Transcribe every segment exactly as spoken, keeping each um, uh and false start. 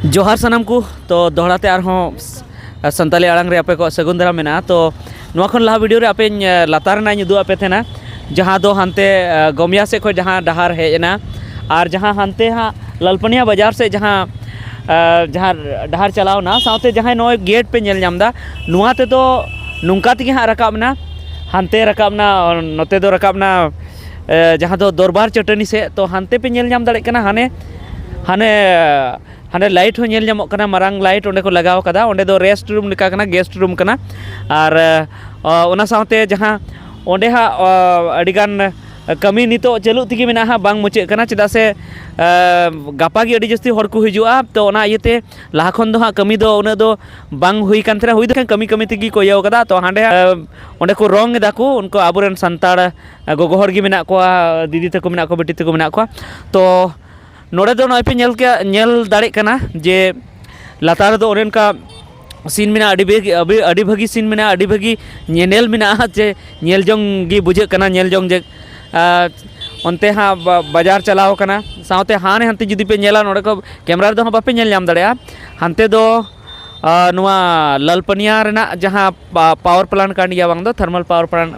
ᱡᱚᱦᱟᱨ ᱥᱟᱱᱟᱢ ᱠᱚ᱾ ᱛᱚ ᱫᱚᱦᱲᱟ ᱛᱮ ᱟᱨᱦᱚᱸ ᱥᱟᱱᱛᱟᱞᱤ ᱟᱲᱟᱝ ᱨᱮ ᱟᱯᱮ ᱠᱚᱣᱟᱜ ᱥᱟᱹᱜᱩᱱ ᱫᱟᱨᱟᱢ ᱢᱮᱱᱟᱜᱼᱟ᱾ ᱛᱚ ᱱᱚᱣᱟ ᱠᱷᱚᱱ ᱞᱟᱦᱟ ᱵᱷᱤᱰᱤᱭᱳ ᱨᱮ ᱟᱯᱮᱧ ᱞᱟᱛᱟᱨ ᱨᱮᱱᱟᱜ ᱤᱧ ᱩᱫᱩᱜ ᱟᱯᱮ ᱛᱟᱦᱮᱱᱟ, ᱡᱟᱦᱟᱸ ᱫᱚ ᱦᱟᱱᱛᱮ ᱜᱚᱢᱤᱭᱟ ᱥᱮᱫ ᱠᱷᱚᱱ ᱡᱟᱦᱟᱸ ᱰᱟᱦᱟᱨ ᱦᱮᱡ ᱮᱱᱟ, ᱟᱨ ᱡᱟᱦᱟᱸ ᱦᱟᱱᱛᱮ ᱦᱟᱸᱜ ᱞᱟᱞᱯᱟᱹᱱᱤᱭᱟ ᱵᱟᱡᱟᱨ ᱥᱮᱫ ᱡᱟᱦᱟᱸ ᱡᱟᱦᱟᱸ ᱰᱟᱦᱟᱨ ᱪᱟᱞᱟᱣ ᱮᱱᱟ, ᱥᱟᱶᱛᱮ ᱡᱟᱦᱟᱸᱭ ᱱᱚᱜᱼᱚᱭ ᱜᱮᱴ ᱯᱮ ᱧᱮᱞ ᱧᱟᱢ ᱮᱫᱟ, ᱱᱚᱣᱟ ᱛᱮᱫᱚ ᱱᱚᱝᱠᱟ ᱛᱮᱜᱮ ᱦᱟᱸᱜ ᱨᱟᱠᱟᱵ ᱮᱱᱟ, ᱦᱟᱱᱛᱮ ᱨᱟᱠᱟᱵ ᱮᱱᱟ, ᱱᱚᱛᱮ ᱫᱚ ᱨᱟᱠᱟᱵ ᱮᱱᱟ ᱡᱟᱦᱟᱸ ᱫᱚ ᱫᱚᱨᱵᱟᱨ ᱪᱟᱹᱴᱟᱹᱱᱤ ᱥᱮᱫ᱾ ᱛᱚ ᱦᱟᱱᱛᱮ ᱯᱮ ᱧᱮᱞ ᱧᱟᱢ ᱫᱟᱲᱮᱭᱟᱜ ᱠᱟᱱᱟ, ᱦᱟᱱᱮ ᱦᱟᱱᱮ ᱦᱟᱱᱮ ᱞᱟᱭᱤᱴ ᱦᱚᱸ ᱧᱮᱞ ᱧᱟᱢᱚᱜ ᱠᱟᱱᱟ, ᱢᱟᱨᱟᱝ ᱞᱟᱭᱤᱴ ᱚᱸᱰᱮ ᱠᱚ ᱞᱟᱜᱟᱣ ᱠᱟᱫᱟ᱾ ᱚᱸᱰᱮ ᱫᱚ ᱨᱮᱥᱴ ᱨᱩᱢ ᱞᱮᱠᱟ ᱠᱟᱱᱟ, ᱜᱮᱥᱴ ᱨᱩᱢ ᱠᱟᱱᱟ᱾ ᱟᱨ ᱚ, ᱚᱱᱟ ᱥᱟᱶᱛᱮ ᱡᱟᱦᱟᱸ ᱚᱸᱰᱮ ᱦᱟᱸᱜ ᱚ, ᱟᱹᱰᱤᱜᱟᱱ ᱠᱟᱹᱢᱤ ᱱᱤᱛᱚᱜ ᱪᱟᱹᱞᱩᱜ ᱛᱮᱜᱮ ᱢᱮᱱᱟᱜᱼᱟ, ᱦᱟᱸᱜ ᱵᱟᱝ ᱢᱩᱪᱟᱹᱫ ᱠᱟᱱᱟ, ᱪᱮᱫᱟᱜ ᱥᱮ ᱜᱟᱯᱟ ᱜᱮ ᱟᱹᱰᱤ ᱡᱟᱹᱥᱛᱤ ᱦᱚᱲ ᱠᱚ ᱦᱤᱡᱩᱜᱼᱟ᱾ ᱛᱚ ᱚᱱᱟ ᱤᱭᱟᱹᱛᱮ ᱞᱟᱦᱟ ᱠᱷᱚᱱ ᱫᱚ ᱦᱟᱸᱜ ᱠᱟᱹᱢᱤ ᱫᱚ ᱩᱱᱟᱹᱜ ᱫᱚ ᱵᱟᱝ ᱦᱩᱭ ᱠᱟᱱ ᱛᱟᱦᱮᱱᱟ, ᱦᱩᱭ ᱫᱚ ᱠᱟᱹᱢᱤ ᱠᱟᱹᱢᱤ ᱛᱮᱜᱮ ᱠᱚ ᱤᱭᱟᱹᱣ ᱠᱟᱫᱟ᱾ ᱛᱚ ᱦᱟᱸᱰᱮ ᱚᱸᱰᱮ ᱠᱚ ᱨᱚᱝ ᱮᱫᱟ ᱠᱚ, ᱩᱱᱠᱩ ᱟᱵᱚᱨᱮᱱ ᱥᱟᱱᱛᱟᱲ ᱜᱚᱜᱚ ᱦᱚᱲ ᱜᱮ ᱢᱮᱱᱟᱜ ᱠᱚᱣᱟ, ᱫᱤᱫᱤ ᱛᱟᱠᱚ ᱢᱮᱱᱟᱜ ᱠᱚᱣᱟ, ᱵᱤᱴᱤ ᱛᱟᱠᱚ ᱢᱮᱱᱟᱜ ᱠᱚᱣᱟ᱾ ᱛᱚ ᱱᱚᱰᱮ ᱫᱚ ᱱᱚᱜᱼᱚᱭ ᱯᱮ ᱧᱮᱞ ᱠᱮᱭᱟ, ᱧᱮᱞ ᱫᱟᱲᱮᱜ ᱠᱟᱱᱟ ᱡᱮ ᱞᱟᱛᱟᱨ ᱨᱮᱫᱚ ᱚᱱᱮ ᱚᱱᱠᱟ ᱥᱤᱱ ᱢᱮᱱᱟᱜᱼᱟ, ᱟᱹᱰᱤ ᱵᱮᱜ-, ᱟᱹᱰᱤ, ᱟᱹᱰᱤ ᱵᱷᱟᱹᱜᱤ ᱥᱤᱱ ᱢᱮᱱᱟᱜᱼᱟ, ᱟᱹᱰᱤ ᱵᱷᱟᱹᱜᱤ ᱧᱮᱱᱮᱞ ᱢᱮᱱᱟᱜᱼᱟ, ᱡᱮ ᱧᱮᱞ ᱡᱚᱝ ᱜᱮ ᱵᱩᱡᱷᱟᱹᱜ ᱠᱟᱱᱟ, ᱧᱮᱞ ᱡᱚᱝ ᱡᱮ, ᱟᱨ ᱚᱱᱛᱮ ᱦᱟᱸᱜ ᱵᱟ-, ᱵᱟᱡᱟᱨ ᱪᱟᱞᱟᱣ ᱠᱟᱱᱟ᱾ ᱥᱟᱶᱛᱮ ᱦᱟᱱᱮ ᱦᱟᱱᱛᱮ ᱡᱩᱫᱤ ᱯᱮ ᱧᱮᱞᱟ, ᱱᱚᱰᱮ ᱠᱚ ᱠᱮᱢᱨᱟ ᱨᱮᱫᱚ ᱦᱟᱸᱜ ᱵᱟᱯᱮ ᱧᱮᱞ ᱧᱟᱢ ᱫᱟᱲᱮᱭᱟᱜᱼᱟ, ᱦᱟᱱᱛᱮ ᱫᱚ ᱟᱨ ᱱᱚᱣᱟ ᱞᱟᱞᱯᱟᱹᱱᱤᱭᱟ ᱨᱮᱱᱟᱜ ᱡᱟᱦᱟᱸ ᱯᱟ-, power plant ᱠᱟᱱ ᱜᱮᱭᱟ, ᱵᱟᱝ ᱫᱚ thermal power plant,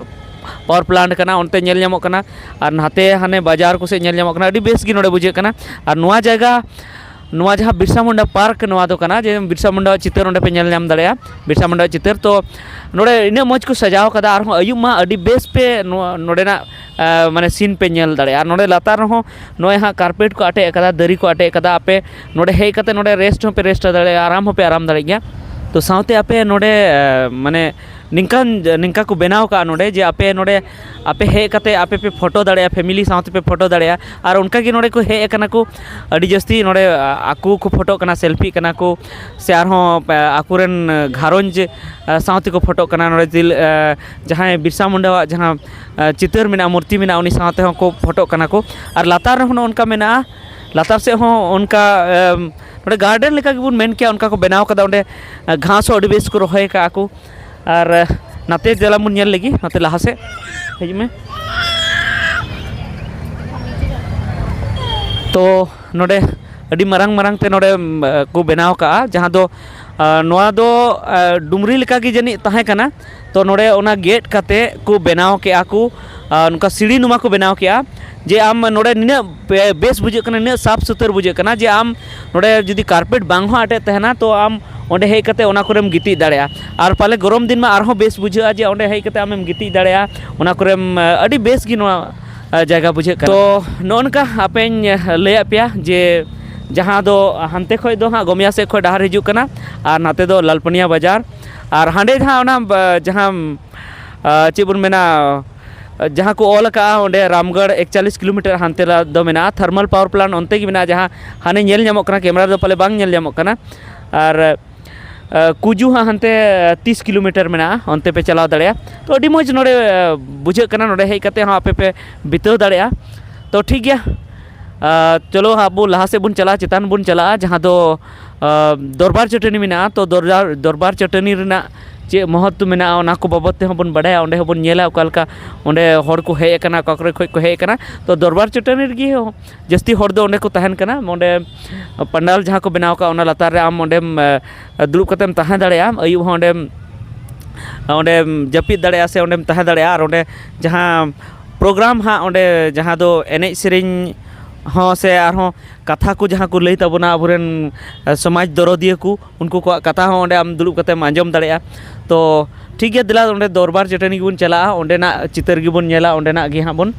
power plant ᱠᱟᱱᱟ, ᱚᱱᱛᱮ ᱧᱮᱞ ᱧᱟᱢᱚᱜ ᱠᱟᱱᱟ᱾ ᱟᱨ ᱱᱟᱛᱮ ᱦᱟᱱᱮ ᱵᱟᱡᱟᱨ ᱠᱚ ᱥᱮᱫ ᱧᱮᱞ ᱧᱟᱢᱚᱜ ᱠᱟᱱᱟ, ᱟᱹᱰᱤ ᱵᱮᱥ ᱜᱮ ᱱᱚᱰᱮ ᱵᱩᱡᱷᱟᱹᱜ ᱠᱟᱱᱟ᱾ ᱟᱨ ᱱᱚᱣᱟ ᱡᱟᱭᱜᱟ, ᱱᱚᱣᱟ ᱡᱟᱦᱟᱸ ᱵᱤᱨᱥᱟ ᱢᱩᱱᱰᱟ ᱯᱟᱨᱠ, ᱱᱚᱣᱟ ᱫᱚ ᱠᱟᱱᱟ ᱡᱮ ᱵᱤᱨᱥᱟ ᱢᱩᱱᱰᱟᱣᱟᱜ ᱪᱤᱛᱟᱹᱨ ᱚᱸᱰᱮ ᱯᱮ ᱧᱮᱞ ᱧᱟᱢ ᱫᱟᱲᱮᱭᱟᱜᱼᱟ, ᱵᱤᱨᱥᱟ ᱢᱩᱱᱰᱟᱣᱟᱜ ᱪᱤᱛᱟᱹᱨ᱾ ᱛᱚ ᱱᱚᱰᱮ ᱤᱱᱟᱹᱜ ᱢᱚᱡᱽ ᱠᱚ ᱥᱟᱡᱟᱣ ᱠᱟᱫᱟ, ᱟᱨᱦᱚᱸ ᱟᱹᱭᱩᱵ ᱢᱟ ᱟᱹᱰᱤ ᱵᱮᱥ ᱯᱮ ᱱᱚᱣᱟ, ᱱᱚᱰᱮᱱᱟᱜ ᱟᱸ, ᱢᱟᱱᱮ ᱥᱤᱱ ᱯᱮ ᱧᱮᱞ ᱫᱟᱲᱮᱭᱟᱜᱼᱟ᱾ ᱟᱨ ᱱᱚᱰᱮ ᱞᱟᱛᱟᱨ ᱨᱮᱦᱚᱸ ᱱᱚᱜᱼᱚᱭ ᱦᱟᱸᱜ ᱠᱟᱨᱯᱮᱴ ᱠᱚ ᱟᱴᱮᱫ ᱟᱠᱟᱫᱟ, ᱫᱟᱨᱮ ᱠᱚ ᱟᱴᱮᱫ ᱟᱠᱟᱫᱟ᱾ ᱟᱯᱮ ᱱᱚᱰᱮ ᱦᱮᱡ ᱠᱟᱛᱮ ᱱᱚᱰᱮ ᱨᱮᱥᱴ ᱦᱚᱸᱯᱮ ᱨᱮᱥᱴ ᱫᱟᱲᱮᱭᱟᱜᱼᱟ, ᱟᱨᱟᱢ ᱦᱚᱸᱯᱮ ᱟᱨᱟᱢ ᱫᱟᱲᱮᱭᱟᱜ ᱜᱮᱭᱟ᱾ ᱛᱚ ᱥᱟᱶᱛᱮ ᱟᱯᱮ ᱱᱚᱰᱮ, ᱟᱸ, ᱢᱟᱱᱮ ᱱᱤᱝᱠᱟᱱ, ᱱᱤᱝᱠᱟ ᱠᱚ ᱵᱮᱱᱟᱣ ᱠᱟᱜᱼᱟ ᱱᱚᱰᱮ, ᱡᱮ ᱟᱯᱮ ᱱᱚᱰᱮ ᱟᱯᱮ ᱦᱮᱡ ᱠᱟᱛᱮ ᱟᱯᱮ ᱯᱮ ᱯᱷᱳᱴᱳ ᱫᱟᱲᱮᱭᱟᱜᱼᱟ, ᱯᱷᱮᱢᱤᱞᱤ ᱥᱟᱶᱛᱮ ᱯᱮ ᱯᱷᱳᱴᱳ ᱫᱟᱲᱮᱭᱟᱜᱼᱟ᱾ ᱟᱨ ᱚᱱᱠᱟ ᱜᱮ ᱱᱚᱰᱮ ᱠᱚ ᱦᱮᱡ ᱟᱠᱟᱱᱟ ᱠᱚ ᱟᱹᱰᱤ ᱡᱟᱹᱥᱛᱤ, ᱱᱚᱰᱮ, ᱟᱸ, ᱟᱠᱚ ᱠᱚ ᱯᱷᱳᱴᱳᱜ ᱠᱟᱱᱟ, ᱥᱮᱞᱯᱷᱤᱜ ᱠᱟᱱᱟ ᱠᱚ, ᱥᱮ ᱟᱨᱦᱚᱸ, ᱟᱸ, ᱟᱠᱚᱨᱮᱱ ᱜᱷᱟᱨᱚᱸᱡᱽ, ᱟᱸ, ᱥᱟᱶ ᱛᱮᱠᱚ ᱯᱷᱳᱴᱳᱜ ᱠᱟᱱᱟ᱾ ᱱᱚᱰᱮ ᱛᱤᱞ-, ᱟᱸ, ᱡᱟᱦᱟᱸᱭ ᱵᱤᱨᱥᱟ ᱢᱩᱱᱰᱟᱣᱟᱜ ᱡᱟᱦᱟᱸ ᱟᱸ, ᱪᱤᱛᱟᱹᱨ ᱢᱮᱱᱟᱜᱼᱟ, ᱢᱩᱨᱛᱤ ᱢᱮᱱᱟᱜᱼᱟ, ᱩᱱᱤ ᱥᱟᱶ ᱛᱮᱦᱚᱸ ᱠᱚ ᱯᱷᱳᱴᱳᱜ ᱠᱟᱱᱟ ᱠᱚ᱾ ᱟᱨ ᱞᱟᱛᱟᱨ ᱨᱮᱦᱚᱸ ᱱᱚᱜᱼᱚ ᱱᱚᱝᱠᱟ ᱢᱮᱱᱟᱜᱼᱟ, ᱞᱟᱛᱟᱨ ᱥᱮᱫ ᱦᱚᱸ ᱚᱱᱠᱟ, ᱮᱢ, ᱱᱚᱰᱮ ᱜᱟᱨᱰᱮᱱ ᱞᱮᱠᱟ ᱜᱮᱵᱚᱱ ᱢᱮᱱ ᱠᱮᱭᱟ, ᱚᱱᱠᱟ ᱠᱚ ᱵᱮᱱᱟᱣ ᱠᱟᱫᱟ᱾ ᱚᱸᱰᱮ, ᱟᱸ, ᱜᱷᱟᱥ ᱦᱚᱸ ᱟᱹᱰᱤ ᱵᱮᱥ ᱠᱚ ᱨᱚᱦᱚᱭ ᱠᱟᱜᱼᱟ ᱠᱚ᱾ ᱟᱨ, ᱟᱸ, ᱱᱟᱛᱮ ᱫᱮᱞᱟ ᱵᱚᱱ ᱧᱮᱞ ᱞᱮᱜᱮ, ᱱᱟᱛᱮ ᱞᱟᱦᱟ ᱥᱮᱫ ᱦᱤᱡᱩᱜ ᱢᱮ᱾ ᱛᱚ ᱱᱚᱰᱮ ᱟᱹᱰᱤ ᱢᱟᱨᱟᱝ ᱢᱟᱨᱟᱝ ᱛᱮ ᱱᱚᱰᱮ ᱠᱚ ᱵᱮᱱᱟᱣ ᱠᱟᱜᱼᱟ, ᱡᱟᱦᱟᱸ ᱫᱚ ᱱᱚᱣᱟ ᱫᱚ ᱰᱩᱢᱨᱤ ᱞᱮᱠᱟ ᱜᱮ ᱡᱟᱹᱱᱤᱡ ᱛᱟᱦᱮᱸ ᱠᱟᱱᱟ᱾ ᱛᱚ ᱱᱚᱰᱮ ᱚᱱᱟ ᱜᱮᱫ ᱠᱟᱛᱮ ᱠᱚ ᱵᱮᱱᱟᱣ ᱠᱮᱜᱼᱟ ᱠᱚ ᱱᱚᱝᱠᱟ ᱥᱤᱲᱤ ᱱᱩᱢᱟ ᱠᱚ ᱵᱮᱱᱟᱣ ᱠᱮᱜᱼᱟ, ᱡᱮ ᱟᱢ ᱱᱚᱰᱮ ᱱᱤᱱᱟᱹᱜ ᱵᱮᱥ ᱵᱩᱡᱷᱟᱹᱜ ᱠᱟᱱᱟ, ᱱᱤᱱᱟᱹᱜ ᱥᱟᱯᱷ ᱥᱩᱛᱟᱹᱨ ᱵᱩᱡᱷᱟᱹᱜ ᱠᱟᱱᱟ, ᱡᱮ ᱟᱢ ᱱᱚᱰᱮ ᱡᱩᱫᱤ ᱠᱟᱨᱯᱮᱴ ᱵᱟᱝ ᱦᱚᱸ ᱟᱴᱮᱫ ᱛᱟᱦᱮᱱᱟ, ᱛᱚ ᱟᱢ ᱚᱸᱰᱮ ᱦᱮᱡ ᱠᱟᱛᱮ ᱚᱱᱟ ᱠᱚᱨᱮᱢ ᱜᱤᱛᱤᱡ ᱫᱟᱲᱮᱭᱟᱜᱼᱟ᱾ ᱟᱨ ᱯᱟᱞᱮ ᱜᱚᱨᱚᱢ ᱫᱤᱱ ᱢᱟ ᱟᱨᱦᱚᱸ ᱵᱮᱥ ᱵᱩᱡᱷᱟᱹᱜᱼᱟ, ᱡᱮ ᱚᱸᱰᱮ ᱦᱮᱡ ᱠᱟᱛᱮ ᱟᱢᱮᱢ ᱜᱤᱛᱤᱡ ᱫᱟᱲᱮᱭᱟᱜᱼᱟ, ᱚᱱᱟ ᱠᱚᱨᱮᱢ ᱟᱹᱰᱤ ᱵᱮᱥ ᱜᱮ ᱱᱚᱣᱟ ᱡᱟᱭᱜᱟ ᱵᱩᱡᱷᱟᱹᱜ ᱠᱟᱱᱟ᱾ ᱛᱚ ᱱᱚᱜᱼᱚ ᱱᱚᱝᱠᱟ ᱟᱯᱮᱧ ᱞᱟᱹᱭᱟᱫ ᱯᱮᱭᱟ, ᱡᱮ ᱡᱟᱦᱟᱸ ᱫᱚ ᱦᱟᱱᱛᱮ ᱠᱷᱚᱡ ᱫᱚ ᱦᱟᱸᱜ ᱜᱚᱢᱤᱭᱟ ᱥᱮᱫ ᱠᱷᱚᱡ ᱰᱟᱦᱟᱨ ᱦᱤᱡᱩᱜ ᱠᱟᱱᱟ, ᱟᱨ ᱱᱟᱛᱮ ᱫᱚ ᱞᱟᱞᱯᱟᱹᱱᱤᱭᱟ ᱵᱟᱡᱟᱨ, ᱟᱨ ᱦᱟᱸᱰᱮ ᱡᱟᱦᱟᱸ ᱚᱱᱟ ᱡᱟᱦᱟᱸ ᱪᱮᱫ ᱵᱚᱱ ᱢᱮᱱᱟ, ᱡᱟᱦᱟᱸ ᱠᱚ ᱚᱞ ᱟᱠᱟᱫᱼᱟ ᱚᱸᱰᱮ ᱨᱟᱢᱜᱚᱲ ᱮᱠᱪᱟᱞᱤᱥ ᱠᱤᱞᱳᱢᱤᱴᱟᱨ ᱦᱟᱱᱛᱮ ᱫᱚ ᱢᱮᱱᱟᱜᱼᱟ, ᱛᱷᱟᱨᱢᱟᱞ ᱯᱟᱣᱟᱨ ᱯᱞᱟᱱᱴ ᱚᱱᱛᱮ ᱜᱮ ᱢᱮᱱᱟᱜᱼᱟ, ᱡᱟᱦᱟᱸ ᱦᱟᱱᱮ ᱧᱮᱞ ᱧᱟᱢᱚᱜ ᱠᱟᱱᱟ, ᱠᱮᱢᱮᱨᱟ ᱨᱮᱫᱚ ᱯᱟᱞᱮ ᱵᱟᱝ ᱧᱮᱞ ᱧᱟᱢᱚᱜ ᱠᱟᱱᱟ᱾ ᱟᱨ ᱠᱩᱡᱩ ᱦᱟᱸᱜ ᱦᱟᱱᱛᱮ ᱛᱤᱥ ᱠᱤᱞᱳᱢᱤᱴᱟᱨ ᱢᱮᱱᱟᱜᱼᱟ, ᱚᱱᱛᱮ ᱯᱮ ᱪᱟᱞᱟᱣ ᱫᱟᱲᱮᱭᱟᱜᱼᱟ᱾ ᱛᱚ ᱟᱹᱰᱤ ᱢᱚᱡᱽ ᱱᱚᱰᱮ ᱵᱩᱡᱷᱟᱹᱜ ᱠᱟᱱᱟ, ᱱᱚᱰᱮ ᱦᱮᱡ ᱠᱟᱛᱮ ᱦᱚᱸ ᱟᱯᱮ ᱯᱮ ᱵᱤᱛᱟᱹᱣ ᱫᱟᱲᱮᱭᱟᱜᱼᱟ᱾ ᱛᱚ ᱴᱷᱤᱠ ᱜᱮᱭᱟ, ᱪᱚᱞᱚ ᱟᱵᱚ ᱞᱟᱦᱟ ᱥᱮᱫ ᱵᱚᱱ ᱪᱟᱞᱟᱜᱼᱟ, ᱪᱮᱛᱟᱱ ᱵᱚᱱ ᱪᱟᱞᱟᱜᱼᱟ, ᱡᱟᱦᱟᱸ ᱫᱚ ᱫᱚᱨᱵᱟᱨ ᱪᱟᱹᱴᱟᱹᱱᱤ ᱢᱮᱱᱟᱜᱼᱟ᱾ ᱛᱚ ᱫᱚᱨᱵᱟᱨ ᱪᱟᱹᱴᱟᱹᱱᱤ ᱨᱮᱱᱟᱜ ᱪᱮᱫ ᱢᱚᱦᱚᱛ ᱢᱮᱱᱟᱜᱼᱟ, ᱚᱱᱟ ᱠᱚ ᱵᱟᱵᱚᱫ ᱛᱮᱦᱚᱸ ᱵᱚᱱ ᱵᱟᱰᱟᱭᱟ᱾ ᱚᱸᱰᱮ ᱦᱚᱸᱵᱚᱱ ᱧᱮᱞᱟ ᱚᱠᱟ ᱞᱮᱠᱟ ᱚᱸᱰᱮ ᱦᱚᱲ ᱠᱚ ᱦᱮᱡ ᱟᱠᱟᱱᱟ, ᱚᱠᱟ ᱠᱚᱨᱮ ᱠᱷᱚᱡ ᱠᱚ ᱦᱮᱡ ᱟᱠᱟᱱᱟ᱾ ᱛᱚ ᱫᱚᱨᱵᱟᱨ ᱪᱟᱹᱴᱟᱹᱱᱤ ᱨᱮᱜᱮ ᱡᱟᱹᱥᱛᱤ ᱦᱚᱲ ᱫᱚ ᱚᱸᱰᱮ ᱠᱚ ᱛᱟᱦᱮᱱ ᱠᱟᱱᱟ᱾ ᱚᱸᱰᱮ ᱯᱟᱱᱰᱟᱞ ᱡᱟᱦᱟᱸ ᱠᱚ ᱵᱮᱱᱟᱣ ᱠᱟᱜᱼᱟ, ᱚᱱᱟ ᱞᱟᱛᱟᱨ ᱨᱮ ᱟᱢ ᱚᱸᱰᱮᱢ ᱫᱩᱲᱩᱵ ᱠᱟᱛᱮᱢ ᱛᱟᱦᱮᱸ ᱫᱟᱲᱮᱭᱟᱜᱼᱟ᱾ ᱟᱹᱭᱩᱵ ᱦᱚᱸ ᱚᱸᱰᱮᱢ ᱚᱸᱰᱮᱢ ᱡᱟᱹᱯᱤᱫ ᱫᱟᱲᱮᱭᱟᱜᱼᱟ ᱥᱮ ᱚᱸᱰᱮᱢ ᱛᱟᱦᱮᱸ ᱫᱟᱲᱮᱭᱟᱜᱼᱟ᱾ ᱟᱨ ᱚᱸᱰᱮ ᱡᱟᱦᱟᱸ ᱯᱨᱳᱜᱨᱟᱢ ᱦᱟᱸᱜ, ᱚᱸᱰᱮ ᱡᱟᱦᱟᱸ ᱫᱚ ᱮᱱᱮᱡ ᱥᱮᱨᱮᱧ ᱦᱚᱸ ᱥᱮ ᱟᱨᱦᱚᱸ ᱠᱟᱛᱷᱟ ᱠᱚ ᱡᱟᱦᱟᱸ ᱠᱚ ᱞᱟᱹᱭ ᱛᱟᱵᱚᱱᱟ ᱟᱵᱚᱨᱮᱱ ᱥᱚᱢᱟᱡᱽ ᱫᱚᱨᱚᱫᱤᱭᱟᱹ ᱠᱚ, ᱩᱱᱠᱩ ᱠᱚᱣᱟᱜ ᱠᱟᱛᱷᱟ ᱦᱚᱸ ᱚᱸᱰᱮ ᱟᱢ ᱫᱩᱲᱩᱵ ᱠᱟᱛᱮᱢ ᱟᱸᱡᱚᱢ ᱫᱟᱲᱮᱭᱟᱜᱼᱟ᱾ ᱛᱚ ᱴᱷᱤᱠ ᱜᱮᱭᱟ, ᱫᱮᱞᱟ ᱚᱸᱰᱮ ᱫᱚᱨᱵᱟᱨ ᱪᱟᱹᱴᱟᱹᱱᱤ ᱜᱮᱵᱚᱱ ᱪᱟᱞᱟᱜᱼᱟ, ᱚᱸᱰᱮᱱᱟᱜ ᱪᱤᱛᱟᱹᱨ ᱜᱮᱵᱚᱱ ᱧᱮᱞᱟ, ᱚᱸᱰᱮᱱᱟᱜ ᱜᱮ ᱦᱟᱸᱜ ᱵᱚᱱ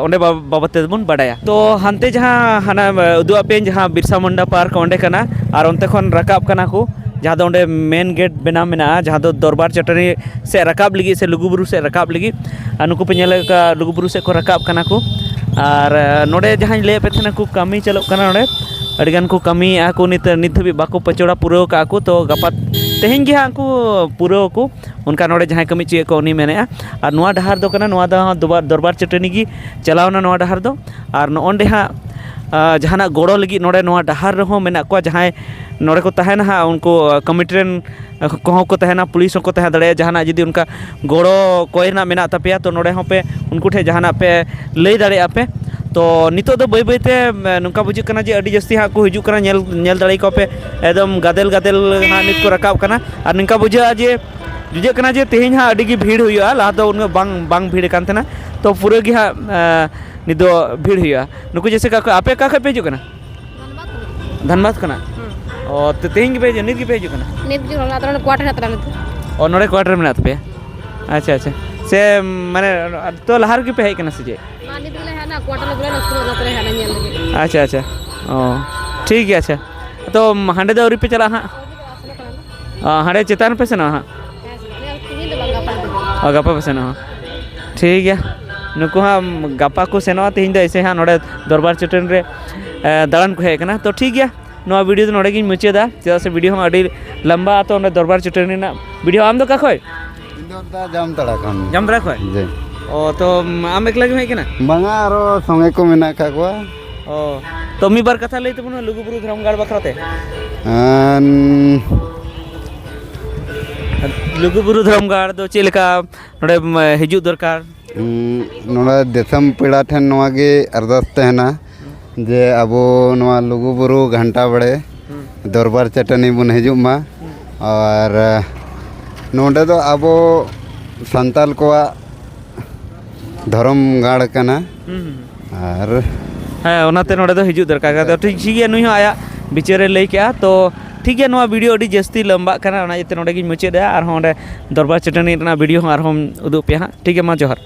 ᱚᱸᱰᱮ ᱵᱟᱵᱚᱫ ᱛᱮᱫᱚ ᱵᱚᱱ ᱵᱟᱰᱟᱭᱟ᱾ ᱛᱚ ᱦᱟᱱᱛᱮ ᱡᱟᱦᱟᱸ ᱦᱟᱱᱟ ᱩᱫᱩᱜ ᱟᱯᱮᱭᱟᱹᱧ, ᱡᱟᱦᱟᱸ ᱵᱤᱨᱥᱟ ᱢᱩᱱᱰᱟ ᱯᱟᱨᱠ ᱚᱸᱰᱮ ᱠᱟᱱᱟ, ᱟᱨ ᱚᱱᱛᱮ ᱠᱷᱚᱱ ᱨᱟᱠᱟᱵ ᱠᱟᱱᱟ ᱠᱚ, ᱡᱟᱦᱟᱸ ᱫᱚ ᱚᱸᱰᱮ ᱢᱮᱱ ᱜᱮᱴ ᱵᱮᱱᱟᱣ ᱢᱮᱱᱟᱜᱼᱟ, ᱡᱟᱦᱟᱸ ᱫᱚ ᱫᱚᱨᱵᱟᱨ ᱪᱟᱹᱴᱟᱹᱱᱤ ᱥᱮᱫ ᱨᱟᱠᱟᱵ ᱞᱟᱹᱜᱤᱫ ᱥᱮ ᱞᱩᱜᱩᱵᱩᱨᱩ ᱥᱮᱫ ᱨᱟᱠᱟᱵ ᱞᱟᱹᱜᱤᱫ᱾ ᱟᱨ ᱱᱩᱠᱩ ᱯᱮ ᱧᱮᱞᱮᱫ ᱠᱚᱣᱟ, ᱞᱩᱜᱩᱵᱩᱨᱩ ᱥᱮᱫ ᱠᱚ ᱨᱟᱠᱟᱵ ᱠᱟᱱᱟ ᱠᱚ᱾ ᱟᱨ ᱱᱚᱰᱮ ᱡᱟᱦᱟᱸᱧ ᱞᱟᱹᱭᱟᱫ ᱯᱮ ᱛᱟᱦᱮᱱᱟ, ᱠᱚ ᱠᱟᱹᱢᱤ ᱪᱟᱹᱞᱩᱜ ᱠᱟᱱᱟ ᱱᱚᱰᱮ, ᱟᱹᱰᱤᱜᱟᱱ ᱠᱚ ᱠᱟᱹᱢᱤᱭᱮᱫᱼᱟ ᱠᱚ, ᱱᱤᱛ ᱱᱤᱛ ᱫᱷᱟᱹᱵᱤᱡ ᱵᱟᱠᱚ ᱯᱟᱪᱚᱲᱟ ᱯᱩᱨᱟᱹᱣ ᱠᱟᱜᱼᱟ ᱠᱚ᱾ ᱛᱚ ᱜᱟᱯᱟ ᱛᱮᱦᱮᱧ ᱜᱮ ᱦᱟᱸᱜ ᱠᱚ ᱯᱩᱨᱟᱹᱣ ᱟᱠᱚ, ᱚᱱᱠᱟ ᱱᱚᱰᱮ ᱡᱟᱦᱟᱸᱭ ᱠᱟᱹᱢᱤ ᱦᱚᱪᱚᱭᱮᱫ ᱠᱚ ᱩᱱᱤ ᱢᱮᱱᱮᱫᱼᱟ᱾ ᱟᱨ ᱱᱚᱣᱟ ᱰᱟᱦᱟᱨ ᱫᱚ ᱠᱟᱱᱟ, ᱱᱚᱣᱟ ᱫᱚ ᱫᱚᱨᱵᱟᱨ ᱫᱚᱨᱵᱟᱨ ᱪᱟᱹᱴᱟᱹᱱᱤ ᱜᱮ ᱪᱟᱞᱟᱣᱱᱟ ᱱᱚᱣᱟ ᱰᱟᱦᱟᱨ ᱫᱚ᱾ ᱟᱨ ᱱᱚᱜᱼᱚᱸᱰᱮ ᱦᱟᱸᱜ ᱡᱟᱦᱟᱱᱟᱜ ᱜᱚᱲᱚ ᱞᱟᱹᱜᱤᱫ ᱱᱚᱰᱮ ᱱᱚᱣᱟ ᱰᱟᱦᱟᱨ ᱨᱮᱦᱚᱸ ᱢᱮᱱᱟᱜ ᱠᱚᱣᱟ, ᱡᱟᱦᱟᱸᱭ ᱱᱚᱰᱮ ᱠᱚ ᱛᱟᱦᱮᱱᱟ ᱦᱟᱸᱜ, ᱩᱱᱠᱩ ᱠᱚᱢᱤᱴᱤ ᱨᱮᱱ ᱠᱚᱦᱚᱸ ᱠᱚ ᱛᱟᱦᱮᱱᱟ, ᱯᱩᱞᱤᱥ ᱦᱚᱸᱠᱚ ᱛᱟᱦᱮᱸ ᱫᱟᱲᱮᱭᱟᱜᱼᱟ᱾ ᱡᱟᱦᱟᱱᱟᱜ ᱡᱩᱫᱤ ᱚᱱᱠᱟ ᱜᱚᱲᱚ ᱠᱚᱭ ᱨᱮᱱᱟᱜ ᱢᱮᱱᱟᱜ ᱛᱟᱯᱮᱭᱟ, ᱛᱚ ᱱᱚᱰᱮ ᱦᱚᱸ ᱯᱮ ᱩᱱᱠᱩ ᱴᱷᱮᱱ ᱡᱟᱦᱟᱱᱟᱜ ᱯᱮ ᱞᱟᱹᱭ ᱫᱟᱲᱮᱭᱟᱜᱼᱟ ᱯᱮ᱾ ᱛᱚ ᱱᱤᱛᱚᱜ ᱫᱚ ᱵᱟᱹᱭ ᱵᱟᱹᱭᱛᱮ ᱱᱚᱝᱠᱟ ᱵᱩᱡᱷᱟᱹᱜ ᱠᱟᱱᱟ ᱡᱮ ᱟᱹᱰᱤ ᱡᱟᱹᱥᱛᱤ ᱦᱟᱸᱜ ᱠᱚ ᱦᱤᱡᱩᱜ ᱠᱟᱱᱟ, ᱧᱮᱞ ᱧᱮᱞ ᱫᱟᱲᱮ ᱠᱚᱣᱟ ᱯᱮ, ᱮᱠᱫᱚᱢ ᱜᱟᱫᱮᱞ ᱜᱟᱫᱮᱞ ᱦᱟᱸᱜ ᱱᱤᱛ ᱠᱚ ᱨᱟᱠᱟᱵ ᱠᱟᱱᱟ᱾ ᱟᱨ ᱱᱚᱝᱠᱟ ᱵᱩᱡᱷᱟᱹᱜᱼᱟ ᱡᱮ ᱵᱩᱡᱷᱟᱹᱜ ᱠᱟᱱᱟ ᱡᱮ ᱛᱮᱦᱮᱧ ᱦᱟᱸᱜ ᱟᱹᱰᱤ ᱜᱮ ᱵᱷᱤᱲ ᱦᱩᱭᱩᱜᱼᱟ, ᱞᱟᱦᱟ ᱫᱚ ᱩᱱᱟᱹᱜ ᱵᱟᱝ ᱵᱟᱝ ᱵᱷᱤᱲ ᱠᱟᱱ ᱛᱟᱦᱮᱱᱟ, ᱛᱚ ᱯᱩᱨᱟᱹ ᱜᱮ ᱦᱟᱸᱜ ᱱᱤᱛ ᱫᱚ ᱵᱷᱤᱲ ᱦᱩᱭᱩᱜᱼᱟ᱾ ᱱᱩᱠᱩ ᱡᱮᱭᱥᱮ ᱠᱟ-, ᱟᱯᱮ ᱚᱠᱟ ᱠᱷᱚᱱ ᱯᱮ ᱦᱤᱡᱩᱜ ᱠᱟᱱᱟ? ᱫᱷᱟᱱᱵᱟᱫᱽ ᱠᱷᱚᱱᱟᱜ? ᱚ, ᱛᱮ-, ᱛᱮᱦᱮᱧ ᱜᱮᱯᱮ ᱦᱤᱡᱩᱜ, ᱱᱤᱛ ᱜᱮᱯᱮ ᱦᱤᱡᱩᱜ ᱠᱟᱱᱟ? ᱱᱤᱛ ᱜᱮ ᱦᱚᱞᱟ ᱟᱫᱚ ᱱᱚᱰᱮ quarter ᱦᱟᱛᱟᱣ ᱱᱤᱛ᱾ ᱚ, ᱱᱚᱰᱮ quarter ᱨᱮ ᱢᱮᱱᱟᱜ ᱛᱟᱯᱮᱭᱟ? ᱟᱪᱪᱷᱟ, ᱟᱪᱪᱷᱟ᱾ ᱥᱮ, ᱢᱟᱱᱮ, ᱛᱚ ᱞᱟᱦᱟ ᱨᱮᱜᱮ ᱯᱮ ᱦᱮᱡ ᱠᱟᱱᱟ ᱥᱮ ᱪᱮᱫ? ᱢᱟ ᱱᱤᱛ ᱜᱮᱞᱮ ᱦᱮᱡ ᱮᱱᱟ, quarter ᱨᱮ ᱵᱚᱞᱚᱭᱮᱱᱟ, ᱩᱥᱠᱮ ᱵᱟᱫ ᱱᱚᱛᱮ ᱨᱮ ᱦᱮᱡ ᱮᱱᱟ ᱧᱮᱞ ᱞᱟᱹᱜᱤᱫ᱾ ᱟᱪᱪᱷᱟ, ᱟᱪᱪᱷᱟ᱾ ᱚ, ᱴᱷᱤᱠ ᱜᱮᱭᱟ, ᱟᱪᱪᱷᱟ᱾ ᱛᱚ ᱦᱟᱸᱰᱮ ᱫᱚ ᱟᱹᱣᱨᱤ ᱯᱮ ᱪᱟᱞᱟᱜᱼᱟ ᱦᱟᱸᱜ? ᱚ, ᱦᱟᱸᱰᱮ ᱪᱮᱛᱟᱱ ᱨᱮᱯᱮ ᱥᱮᱱᱚᱜᱼᱟ ᱦᱟᱸᱜ? ᱦᱮᱸ, ᱥᱮᱱᱚᱜ ᱟᱞᱮ ᱛᱤᱦᱤᱧ ᱫᱚ ᱵᱟᱝ, ᱜᱟᱯᱟ ᱫᱚ᱾ ᱚ, ᱜᱟᱯᱟ ᱯᱮ ᱥᱮᱱᱚᱜᱼᱟ? ᱴᱷᱤᱠ ᱜᱮᱭᱟ, ᱱᱩᱠᱩ ᱦᱟᱸᱜ ᱜᱟᱯᱟ ᱠᱚ ᱥᱮᱱᱚᱜᱼᱟ, ᱛᱮᱦᱮᱧ ᱫᱚ ᱮᱭᱥᱮ ᱦᱟᱸᱜ ᱱᱚᱰᱮ ᱫᱚᱨᱵᱟᱨ ᱪᱟᱹᱴᱟᱹᱱᱤ ᱨᱮ, ᱮ, ᱫᱟᱬᱟᱱ ᱠᱚ ᱦᱮᱡ ᱟᱠᱟᱱᱟ᱾ ᱛᱚ ᱴᱷᱤᱠ ᱜᱮᱭᱟ, ᱱᱚᱣᱟ video ᱫᱚ ᱱᱚᱰᱮ ᱜᱤᱧ ᱢᱩᱪᱟᱹᱫᱟ, ᱪᱮᱫᱟᱜ ᱥᱮ video ᱦᱚᱸ ᱟᱹᱰᱤ ᱞᱟᱢᱵᱟ, ᱛᱚ ᱚᱸᱰᱮ ᱫᱚᱨᱵᱟᱨ ᱪᱟᱹᱴᱟᱹᱱᱤ ᱨᱮᱱᱟᱜ video᱾ ᱟᱢ ᱫᱚ ᱚᱠᱟ ᱠᱷᱚᱡ? ᱤᱧ ᱫᱚ ᱚᱱᱛᱮ ᱡᱟᱢᱛᱟᱲᱟ ᱠᱷᱚᱱ᱾ ᱡᱟᱢᱛᱟᱲᱟ ᱠᱷᱚᱡ? ᱡᱮ᱾ ᱚ, ᱛᱚ ᱟᱢ ᱮᱠᱞᱟ ᱜᱮᱢ ᱦᱮᱡ ᱠᱟᱱᱟ? ᱵᱟᱝᱟ, ᱟᱨᱚ ᱥᱚᱸᱜᱮ ᱠᱚ ᱢᱮᱱᱟᱜ ᱟᱠᱟᱫ ᱠᱚᱣᱟ᱾ ᱚ, ᱛᱚ ᱢᱤᱫ ᱵᱟᱨ ᱠᱟᱛᱷᱟ ᱞᱟᱹᱭ ᱛᱟᱵᱚᱱ ᱢᱮ ᱞᱩᱜᱩᱵᱩᱨᱩ ᱫᱷᱚᱨᱚᱢ ᱜᱟᱲ ᱵᱟᱠᱷᱨᱟ ᱛᱮ᱾ ᱟᱱ- ᱞᱩᱜᱩᱵᱩᱨᱩ ᱫᱷᱚᱨᱚᱢ ᱜᱟᱲ ᱫᱚ ᱪᱮᱫ ᱞᱮᱠᱟ ᱱᱚᱰᱮ, ᱢ, ᱦᱤᱡᱩᱜ ᱫᱚᱨᱠᱟᱨ? ᱩᱸ, ᱱᱚᱰᱮ ᱫᱤᱥᱚᱢ ᱯᱮᱲᱟ ᱴᱷᱮᱱ ᱱᱚᱣᱟ ᱜᱮ ᱟᱨᱫᱟᱥ ᱛᱟᱦᱮᱱᱟ ᱡᱮ ᱟᱵᱚ ᱱᱚᱣᱟ ᱞᱩᱜᱩᱵᱩᱨᱩ ᱜᱷᱟᱱᱴᱟ ᱵᱟᱲᱮ ᱦᱩᱸ᱾ ᱫᱚᱨᱵᱟᱨ ᱪᱟᱹᱴᱟᱹᱱᱤ ᱵᱚᱱ ᱦᱤᱡᱩᱜ ᱢᱟ᱾ ᱦᱩᱸ᱾ ᱟᱨ, ᱱᱚᱰᱮ ᱫᱚ ᱟᱵᱚ ᱥᱟᱱᱛᱟᱞ ᱠᱚᱣᱟᱜ ᱫᱷᱚᱨᱚᱢ ᱜᱟᱲ ᱠᱟᱱᱟ᱾ ᱦᱩᱸ, ᱦᱩᱸ, ᱦᱩᱸ᱾ ᱟᱨ ᱦᱮᱸ, ᱚᱱᱟᱛᱮ ᱱᱚᱰᱮ ᱫᱚ ᱦᱤᱡᱩᱜ ᱫᱚᱨᱠᱟᱨ ᱠᱟᱱᱟ᱾ ᱛᱚ, ᱴᱷᱤᱠ, ᱴᱷᱤᱠ ᱜᱮᱭᱟ, ᱱᱩᱭ ᱦᱚᱸ ᱟᱭᱟᱜ ᱵᱤᱪᱟᱹᱨ ᱮ ᱞᱟᱹᱭ ᱠᱮᱜᱼᱟ᱾ ᱛᱚ, ᱴᱷᱤᱠ ᱜᱮᱭᱟ, ᱱᱚᱣᱟ video ᱟᱹᱰᱤ ᱡᱟᱹᱥᱛᱤ ᱞᱟᱢᱵᱟᱜ ᱠᱟᱱᱟ, ᱚᱱᱟ ᱤᱭᱟᱹᱛᱮ ᱱᱚᱰᱮ ᱜᱤᱧ ᱢᱩᱪᱟᱹᱫ ᱮᱫᱟ᱾ ᱟᱨᱦᱚᱸ ᱚᱸᱰᱮ ᱫᱚᱨᱵᱟᱨ ᱪᱟᱹᱴᱟᱹᱱᱤ ᱨᱮᱱᱟᱜ video ᱦᱚᱸ ᱟᱨᱦᱚᱸ ᱩᱫᱩᱜ ᱯᱮᱭᱟ ᱦᱟᱸᱜ᱾ ᱴᱷᱤᱠ ᱜᱮᱭᱟ, ᱢᱟ ᱡᱚᱦᱟᱨ᱾